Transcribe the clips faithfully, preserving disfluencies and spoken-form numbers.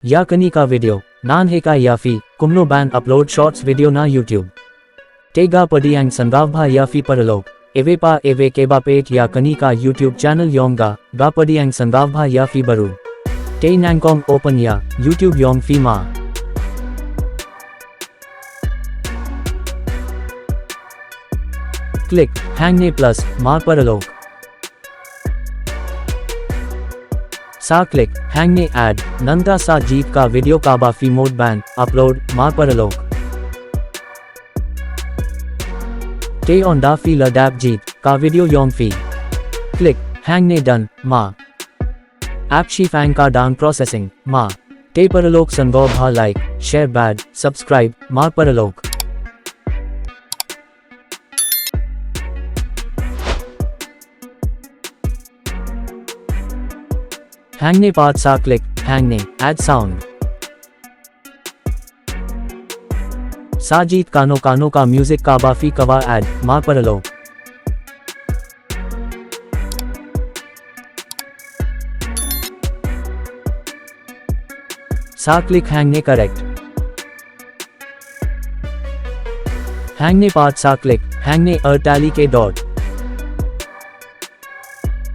ïa kane ka video, ngan hikai ïa phi kumno ban upload shorts video na YouTube. Te nga pdiang sngewbha ïa phi paralok, ïa phi ba ïa phi kiba peit ïa kane ka YouTube channel jong nga, nga pdiang sngewbha ïa phi baroh. Te nyngkong open ïa YouTube jong phi ma. Click hangne plus ma paralok. Sa click hangne add, nangta sa jied ka video kaba phi mut ban upload ma paralok. Te ynda phi la dep jied ka video jong phi, click hangne done ma. Ap shi pang ka dang processing ma. Te paralok sngewbha like, share bad subscribe ma paralok. Hangne pat sa click hangne add sound. Sa jied kano kano ka music kaba phi kwah add ma paralok. Sa click hangne correct. Hangne pat sa click hangne ar tally ke dot.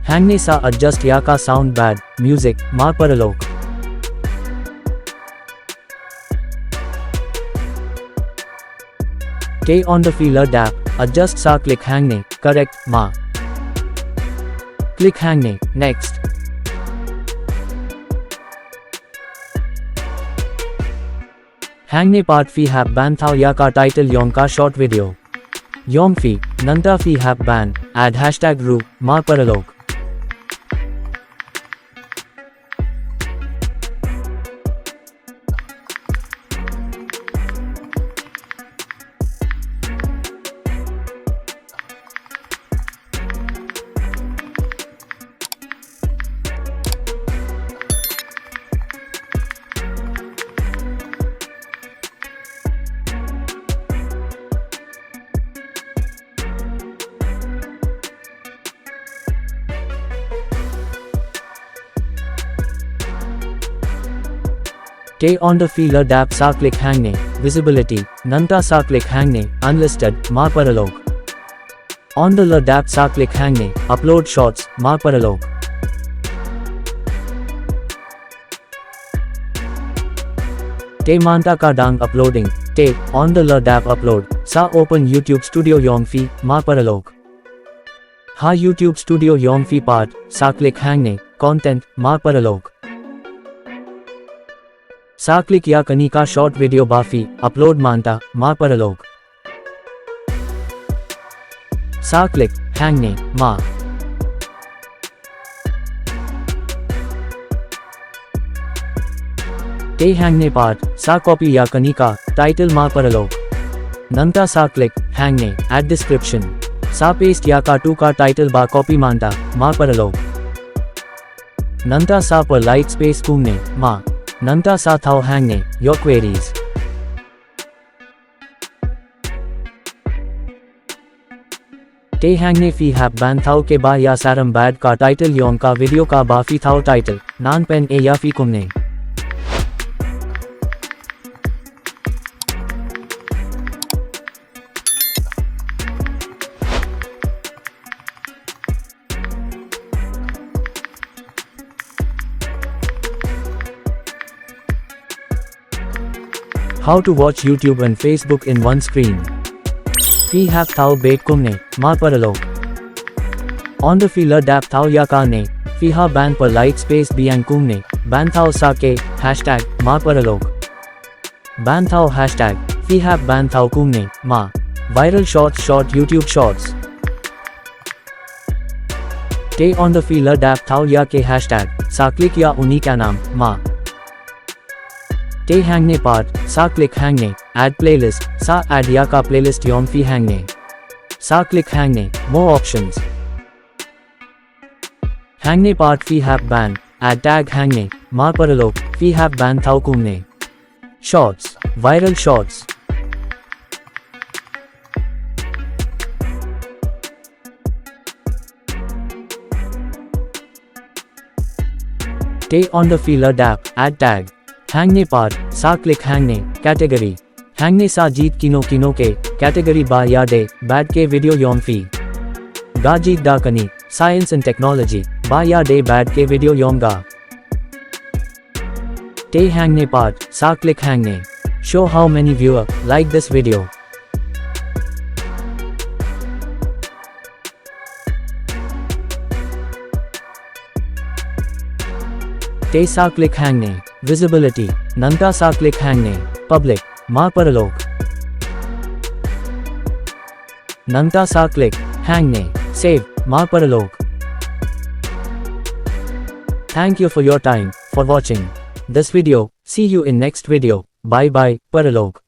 Hangne sa adjust ïa ka sound bad music ma paralok. Te ynda phi la dep adjust sa click hangne correct ma. Click hangne next. Hangne pat phi hap ban thaw ïa ka title jong ka short video jong phi, nangta phi hap ban add hashtag ruh ma paralok. Te ynda phi la dep sa click hangne visibility, nangta sa click hangne unlisted ma paralok. Ynda la dep sa click hangne upload shorts ma paralok. Te mynta ka dang uploading. Te ynda la dep upload sa open YouTube Studio jong phi ma paralok. Ha YouTube Studio jong phi pat sa click hangne content ma paralok. Sa click ïa kane ka short video ba phi upload mynta ma paralok. Sa click hangne ma. Te hangne pat sa copy ïa kane ka title ma paralok. Nangta sa click hangne add description. Sa paste ïa katu ka title ba copy mynta ma paralok. Nangta sa pynlait space kumne ma. Nangta sa thaw hangne your queries. Te hangne phi hap ban thaw kaba ïasarem bad ka title jong ka video kaba phi thaw title. Ngan pyni ïa phi kumne. How to watch YouTube and Facebook in one screen. Phi hap thaw beit kumne ma paralok. Ynda phi la dep thaw ïa kane, phi hap ban pynlait space biang kumne ban thaw sa ki hashtag ma paralok. Ban thaw hashtag phi hap ban thaw kumne ma. Viral shorts, short YouTube shorts. Te ynda phi la dep thaw ïa ki hashtag sa click ïa uni ka nam ma. Te hangne pat sa click hangne add playlist, sa add ïa ka playlist jong phi hangne. Sa click hangne more options. Hangne pat phi hap ban add tag hangne ma paralok, phi hap ban thaw kumne shorts, viral shorts. Te ynda phi la dep add tag Hangne part, sa click hangne, category. Hangne sa jied kino kino ke, category ba ïadei bad ke video ïong phi. Nga jied da kane, science and technology, ba ïadei bad ke video ïong nga. Te hangne part, sa click hangne. Show how many viewer like this video. Te sa click hangne, visibility. Nangta sa click hangne, public, mar paralok. Nangta sa click hangne, save, mar paralok. Thank you for your time, for watching this video. See you in next video. Bye bye, paralok.